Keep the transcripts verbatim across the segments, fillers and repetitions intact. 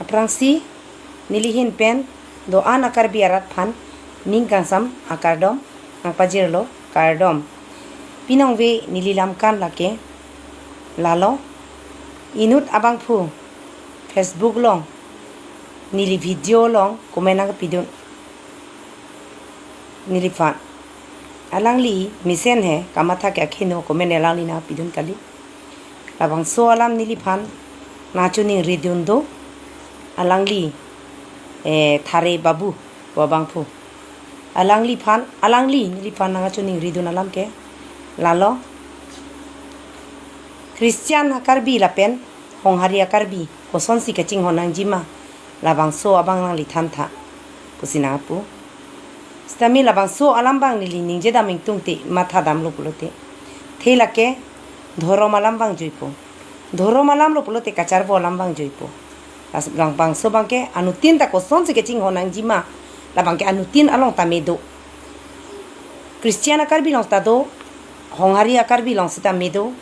Aphrangsi nelihin pen do-an a-Karbi arat aphan ning kangsam akardom nangpajirlo, kardom. Pinongve neli lamkan lake lalo. Inut abangphu Facebook along neli video along comment nangpidun neliphan. Alangli mesen he, kamatha ke akheno comment alangli nangpidun kali. Labangso alam neliphan nangchiningridun do. Alangli, eh, Thare Babu pu abangphu. Alangliphan, alangli neliphan nangchiningridun alam ke lalo. Christian a-Karbi lapen Honghari a-Karbi kosonsi kachinghon nangjima, labangso abang alangli thantha pusi nangpu. Sitame labangso alam abang neli ningje dam ingtungte, matha damlo pulote, athe lake dhorom alam abang juipo. Dhorom alamlo pulote kacharvo alam abang juipo. Las-, labangso abangke anuttin ta kosonsi kachinghon nangjima, labangke anuttin along tame do. Christian a-Karbi along ta do, Honghari a-Karbi along sitame do,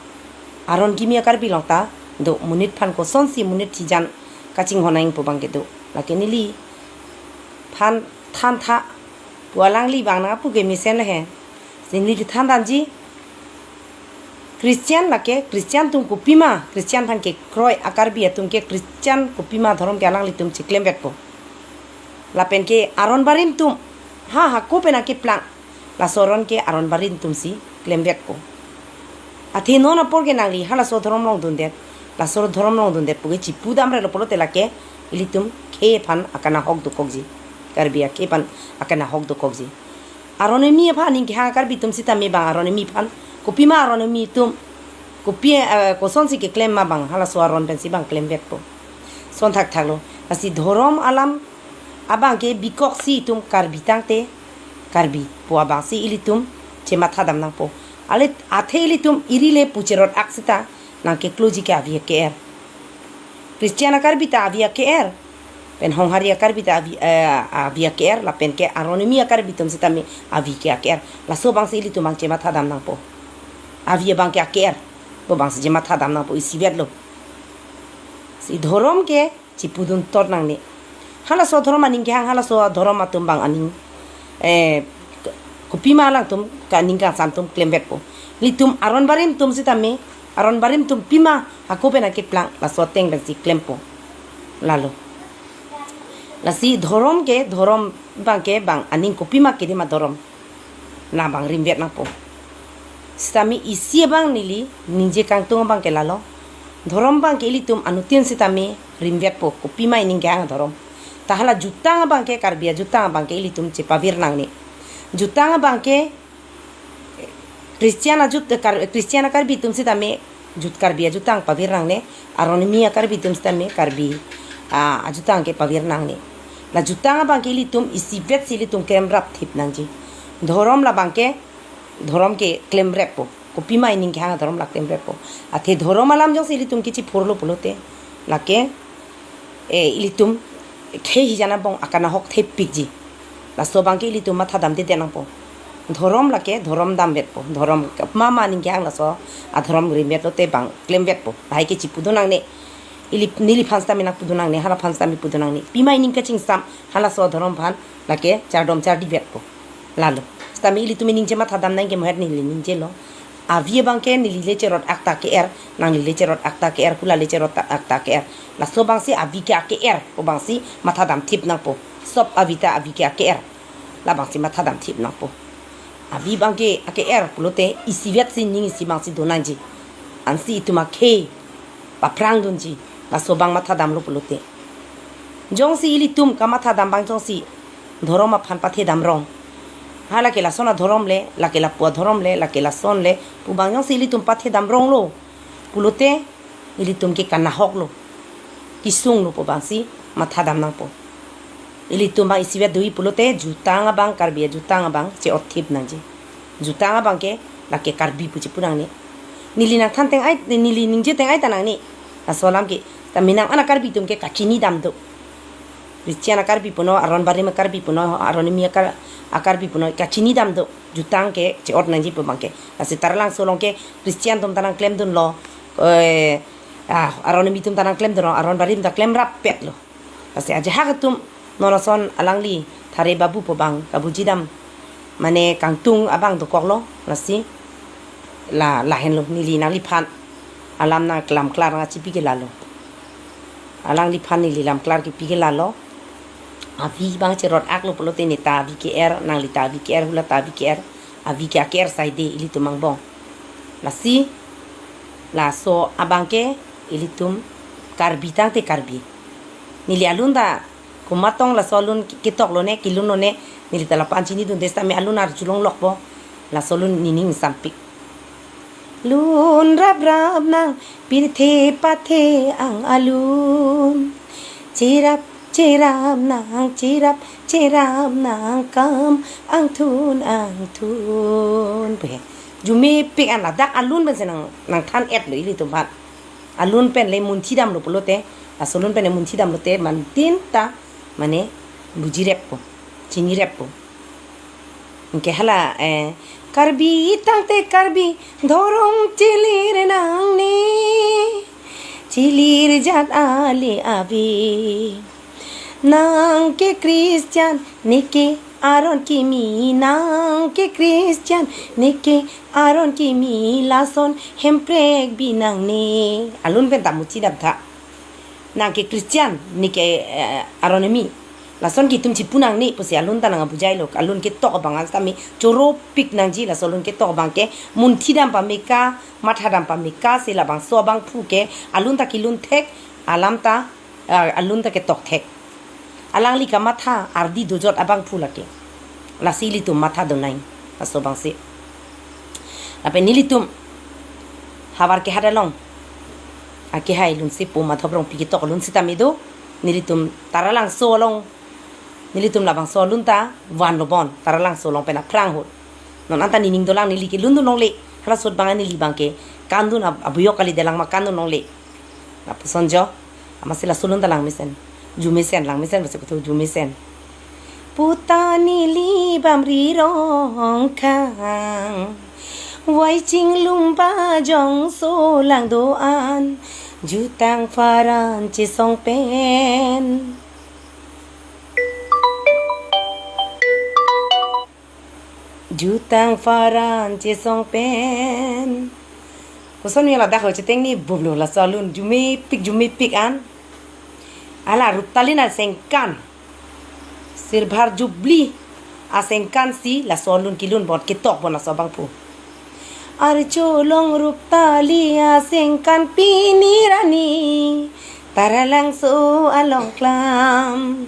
aron kimi a-Karbi along ta do, monit aphan kosonsi monit thijan kachinghon nangpo abangke do. Lake neliphan thantha pu alangli abang nangpu ke mesen le he. Si neli than damji, Christian lake Christian atum kopima, Christian aphan kekroi a-Karbi atum ke Christian kopima dhorom ke alanglitum chiklemvetpo. Lapen ke aron barim atum, ha, hako pen akeplang, laso aron ke aron barim atumsi klemvetpo. Athe non apor ke nangli halaso dhorom along dundet, laso dhorom along dundet pu ke chipu damrelo pulote lake ilitum khei aphan akanahok dokokji. Karbi akhei aphan akanahok dokokji. Aron kimi aphan aning kehang a-Karbi atum sitame bang aron kimi aphan, kopima aron kimi atum, kopi, eh, kosonsi keklem ma bang, halaso aron pensi bang klemvetpo. Lason thakthaklo. Lasi dhorom alam abangke bikoksi itum Karbi tangte Karbi pu abangsi ilitum chematha dam nangpo. Ale athe ilitum eri le pu cherot-ak sita nangkekloji ke avi ake-er. Christian a-Karbi ta avi ake-er, pen Honghari a-Karbi ta avi, eh, avi ake-er, lapen ke aron kimi a-Karbi atum sitame avi ke ake-er. Laso abangsi ilitum abang chematha dam nangpo. Avi abangke ake-er pu abangsi chematha dam nangpo, isivetlo. Si dhorom ke chipudun tot nangne. Halaso dhorom aning kehang, halaso dhorom atum bang aning, eh, kopima alangtum ke aning kangsam atum klemvetpo. Ilitum aron barim atum sitame, aron barim atum pima hako pen akeplang, laso ateng pensi klempo. Lalo. Lasi dhorom ke, dhorom abangke bang aning kopima kedim adhorom, labang rimvet nangpo. Sitame isi abang neli ningje kangtung abangke lalo. Dhorom abangke ilitum anuttin sitame rimvetpo, kopima ining kehang dhorom. Ta hala jutang abangke, Karbi ajutang abangke ilitum chepavir nangne. Jutang abangke Christian ajut, Kar-, Christian a-Karbi atum sitame jut, Karbi ajutang pavir nangne, aron kimi a-Karbi atum sitame Karbi, ah, ajutang ke pavir nangne. La jutang abangke ilitum isivetsi ilitum klemrap thip nangji. Dhorom labangke, dhorom ke klemreppo. Kopima ining kehang dhorom la klemreppo. Athe dhorom alam jongsi ilitum kechiphurlo pulote, lake, eh, ilitum khei hijan angbong akanahok thepikji. Laso abangke ilitum matha damdedet nangpo. Dhorom lake dhorom damvetpo. Dhorom mama aning kehang laso adhorom rimvet lote bang klemvetpo. Lahai ke chipudun nangne. Ili, neliphan sitame nangpudun nangne, halaphan sitame pudun nangne. Pima ining kachingsam, halaso dhorom aphan lake chardom chardivetpo. Lalo. Sitame ilitum ining chematha dam nangji ke mohet neli ningjelo. Avi abangke neli le cherot-ak ta ake-er, nangli le cherot-ak ta ake-er, hala le cherot-ak ta ake-er. Laso abangsi avi ke ake-er pu abangsi matha dam thip nangpo. Sob avi ta avi ke ake-er. Labangsi matha dam thip nangpo. Avi abangke ake-er pulote isivetsi ning isi abangsi do nangji. Ansi itum akhei paphrang dunji. Laso abang matha damlo pulote. Jongsi ilitum kamatha dam abang jongsi dhorom aphan pathe dam rong. Ha lake lason adhorom le, lake lapu adhorom le, lake lason le pu abang jongsi ilitum pathe dam ronglo pulote, ilitum ke kanahoklo, kesunglo pu abangsi matha dam nangpo. Ilitum abang isivet doji pulote, jutang abang, Karbi ajutang abang che-ot thip nangji. Jutang abangke lake Karbi pu chipu nangne. Neli nangthan teng-ai, neli ningje teng-ai ta nangne. Laso alam ke, ta Minang an a-Karbi atum ke kachini dam do. Christian a-Karbi punon, aron barim a-Karbi punon, aron kimi akar-, a-Karbi punon, kachini dam do. Jutang ke che-ot nangji pu abangke. Lasi Taralangso along ke Christian atum ta nangklemdunlo, eh, ah, aron kimi atum ta nangklemdunlo, aron barim ta klemrappetlo. Lasi ajahak atum non ason alangli Thare Babu pu abang kabujidam, mane kangtung abang dokoklo, lasi la lahenlo neli nangliphan alam nangklamklar nangchipi ke lalo. Alangliphan neli lamklar kipi ke lalo. Avi abang cherot aklo pulote neta avi ke-er, nanglita avi ke-er, hulata avi ke-er, avi ke ake-er saide ilitum angbong. Lasi laso abang ke ilitum Karbi tangte Karbi. Neli alun ta komatong laso alun ki-, ketok lone, kilun lone, neli ta lapu-an chinidunde sitame alun arjulong lokpo. Laso alun nening sampik. Lun raprap nang pirthe pathe ang alun. Cherap cherap nang, cherap cherap nang kam angthun angthun pu he. Jumepik an ladak alun pensi nang, nangthan-etlo ilitum aphan. Alun pen le munthidamlo pulote, laso alun pen le munthidamlote mantin ta, mane, bujireppo, chinireppo. Anke hala, eh, Karbi tangte Karbi, dhorom chilir nangne, chilir jat ale ave. Nang ke Christian, ne ke aron kimi, nang ke Christian, ne ke aron kimi, lason Hemprek bi nangne. Alun pen ta munthidam tha. Nang ke Christian, ne ke, eh, aron kimi. Lason ke itum chipu nangne pusi alun ta nangbujailo. Alun ketok abang an sitame choropik nangji, laso alun ketok abang ke munthidam pame ka, mathadam pame ka, si labangso abangphu ke alun ta kilun thek, alam ta, ah, alun ta ketok thek. Alangli kamatha ardi dojot abangphu lake. Lasi ilitum matha donang, laso abangsi. Lapen nelitum havar kehat along akehai lunsi pu Madhop Rongpi ketok alun sitame do, nelitum Taralangso along, nelitum labangso alun ta vanlo bon, Taralangso along pen aphrang ahut. Non anta nening dolang, neli kelundun longle, halaso ahut abang neli abang ke kandun ab-, abuyok kalidelang ma kandun longle. Lapuson jo, amatsi laso alun ta langmesen. Jumesen, langmesen pusi kuthu jumesen. Puta neli Bamri Rongkhang, Vaiching Lumba Jongso lang do-an, jutang pharan chesong pen. Jutang pharan chesong pen. Koson ya ladak ho chetengni bublo laso alun jumepik jumepik an. Hala Ruptalin asengkan. Silver Jubilee asengkan si laso alun kilun bon ketok bon laso abangphu. Arjulong Ruptali asengkan pini rani. Taralangso along klam.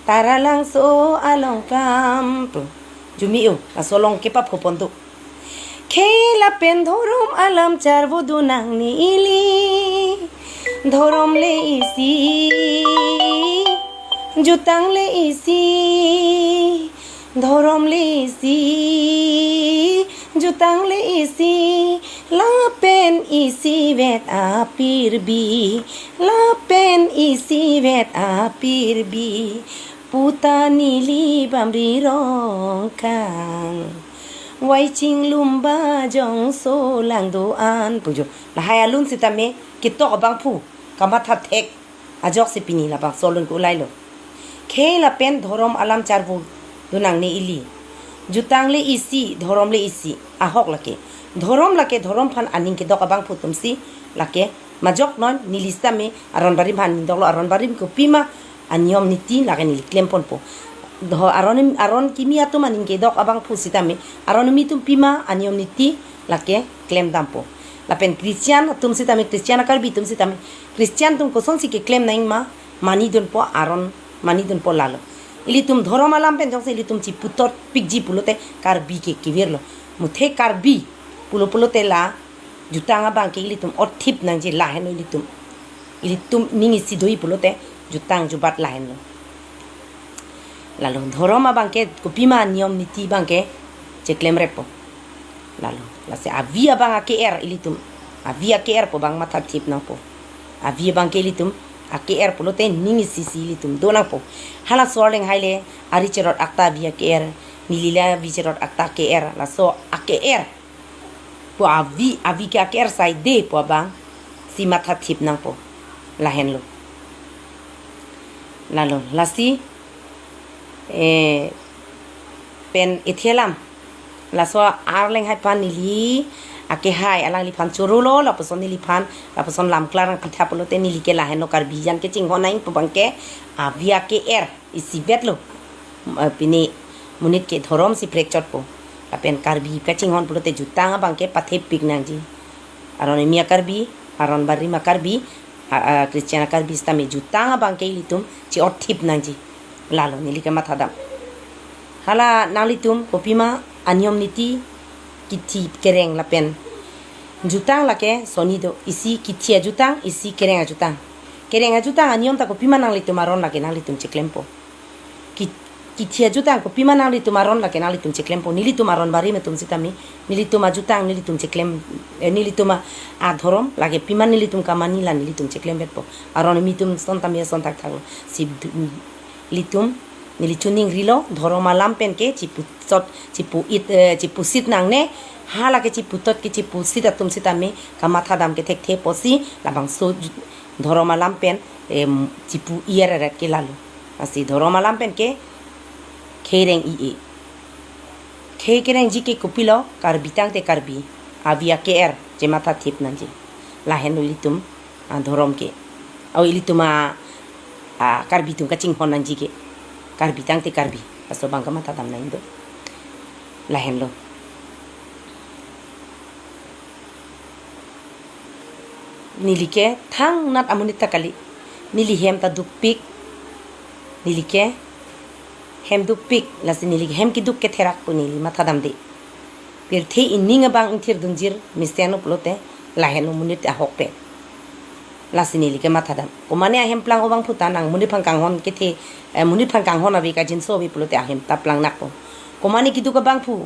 Taralangso along klam. Pu. Jumi-o, laso along kepap kopon tu. Khei lapen dhorom alam charvo do nangne ili. Dhorom le isi. Jutang le isi. Dhorom le isi. Jutang le isi. Lapen isivet apirbi. Lapen isivet apirbi. Puta neli Bamri Rongkhang. Vaiching Lumba Jongso lang do-an pu jo. Lahai alun sitame ketok abangphu kamatha thek ajoksi pini labangso alun ke-ulailo. Khei lapen dhorom alam charvo do nangne ili. Jutang le isi, dhorom le isi. Ahok lake. Dhorom lake dhorom aphan aning kedok abangphu atumsi lake majok non, neli sitame aron barim aphan ning doklo, aron barim kopima aniyom niti lake neli klemponpo. Dho aron, aron kimi atum aning kedok abangphu sitame aron kimi atum pima aniyom niti lake klemdampo. Lapen Christian atum sitame, Christian a-Karbi atum sitame, Christian atum kosonsi keklem nangji ma manidunpo, aron manidunpo lalo. Ilitum dhorom alam pen jongsi ilitum chiputot pikji pulote Karbi ke kevirlo. Muthe Karbi pulo pulote la jutang abang ke ilitum othip nangji, lahenlo ilitum. Ilitum ning isi do-i pulote jutang jubat lahenlo. Lalo dhorom abang ke kopima niyom niti abang ke cheklemreppo. Lalo, lasi avi abang ake-er ilitum. Avi ake-er pu abang mathathip nangpo. Avi abang ke ilitum ake-er pulote ning isi isi ilitum do nangpo. Hala Soarleng haile ari cherot akta avi ake-er, neli la avi cherot akta ake-er, laso ake-er pu avi, avi ke ake-er saide pu abangsi mathathip nangpo. Lahenlo. Lalo, lasi, eh, pen ithelam. Laso arleng hai pan neli akehai alangliphan choro lo, lapuson neliphan, lapuson lamklar nangpitha pulote neli ke lahenlo Karbi jan kechinghon nangji pu abangke, avi ake-er isivet lo. Eh, pini monit ke dhorom si prekchotpo. Lapen Karbi kachinghon pulote jutang abangke pathepik nangji. Aron imi a-Karbi, aron barim a-Karbi, a, a, Christian a-Karbi sitame jutang abangke ilitum chi-otthip nangji. Lalo neli kamathadam. Hala nanglitum kopima aniyom niti kithi kereng lapen jutang lake soni do, isi kithi ajutang, isi kereng ajutang. Kereng ajutang aniyom ta kopima nanglitum aron lake nanglitum chiklempo. Ki, kithi ajutang kopima nanglitum aron lake nanglitum chiklempo. Nelitum aron barim atum sitame, nelitum ajutang nelitum chiklem, eh, nelitum a, adhorom lake pima nelitum kamani la nelitum chiklemvetpo. Aron mitum son tame son thakthak lo. Si du, ilitum, neli chuning rilo, dhorom alam pen ke chipuchot, chipu-it, eh, chipusit nangne, hala ke chiputot ke chipusit atum sitame kamathadam ke thekthe apotsi, labangso ju-, dhorom alam pen, em, chipu-i-er eret ke lalo. Lasi dhorom alam pen ke khei reng i-e. Khei kerengji ke kopilo, Karbi tangte Karbi, avi ake-er chemathathip nangji. Lahenlo ilitum, ah, dhorom ke. O ilitum a, ah, Karbi atum kachinghon nangji ke. Karbi tangte Karbi. Laso abang kamathadam nangji do. Lahenlo. Neli ke thangnat amonit ta kali. Neli hem ta dukpik. Neli ke hem dukpik. Lasi neli ke hem keduk ketherak pu neli mathadamde. Pirthe ining abang ingthir dunjir mesen lo pulote lahenlo monit ahokpet. Lasi neli kamathadam. Komane ahem plang abangphu ta nang monit aphan kanghon kethe, eh, monit aphan kanghon ave kajinso ave pulote ahem ta plang nakpo. Komane keduk abangphu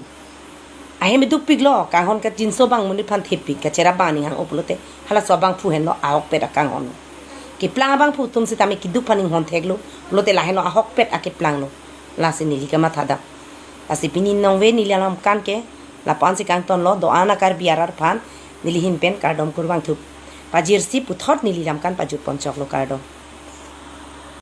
ahem dukpiklo, kanghon kajinso abang monit aphan thepik, kacherap abang aning hang-o pulote, halaso abangphu henlo ahokpet akanghon. Keplang abangphu atum sitame keduk aphan inghon theklo, pulote lahenlo ahokpet akeplang lo. Lasi neli kamathadam. Lasi pini nongve neli alam kan ke, lapu-an si kangtonlo, do-an a-Karbi arat aphan, neli ahin pen kardom kurvangthup. Pajirsi puthot neli alam kan pajut ponchoklo, kardom.